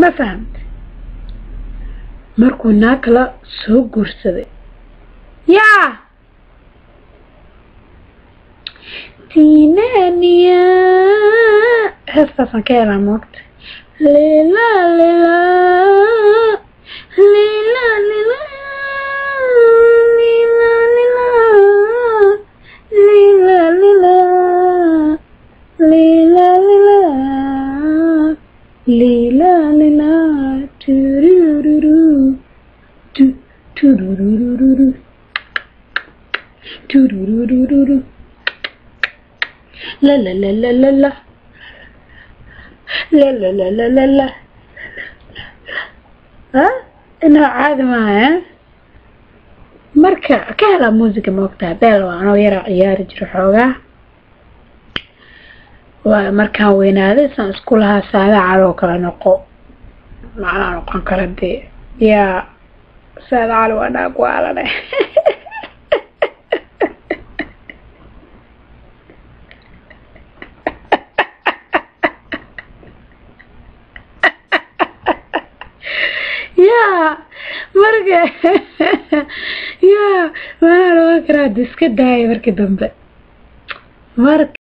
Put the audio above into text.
Ma fahamte? Markuu naag kala soo guursaday yaa tinaniya, heestaasaan ka helaa moogta. Lila lila lila lila lila lila lila lila lila lila lila lila turururu tu tururururu tururururu la la la la la la la la la la la la. Ha, inaa caadi maaha. Marka ka helaa muusiga moogtaa, beel waa anoo yaraa ciyaari jiro xoogaa. Waa markaan weynaaday saan isku lahaa saada caloo kala noqo, macnaa noqon kara dee. Yaa saada cali waa naag waalane. Yaa marka yaa manaa noqon karaa, de iska daaya markii dambe marka.